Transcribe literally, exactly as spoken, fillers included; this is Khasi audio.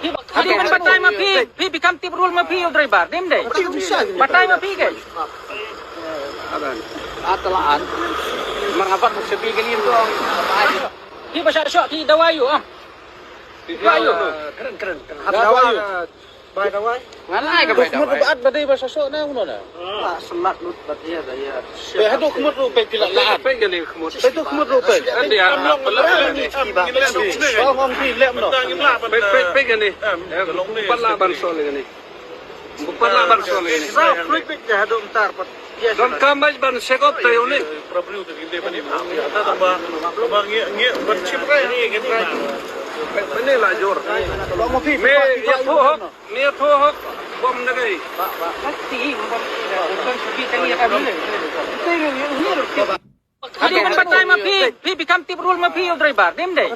Phi, phi ban batai ma phi, phi, phi kam tip rule ma phi, u driver, dim dei. Batai ma phi ke. Phi ba shah shoh, phi dawai ïa u, ah. Dawai ïa u. Kren, kren, kren. Dawai ïa u. Bai dawai. Nga la ai ka bai dawai. Khmut ba at ba dei ba shah shoh na uno na. La smat lut ba ïa da ïa. Peit haduh khmut ruh peit phi la la at. Peit kane khmut. Peit haduh khmut ruh peit. Ynda am long la ni ki ba. Ba ngong phi lem no. Peit peit peit kane. Pat la ban sol kane. Pat la ban sol kane. Sa fluid peit haduh mtar pat. Don kam baj ban check up te uni. Ba ngi ngi ban chim kai. Mane la jor. Me ya tho hok. Ni tho hok bom na gai. Phi ban batai ma phi, phi, phi kam tip rule ma phi, u driver, dim dei.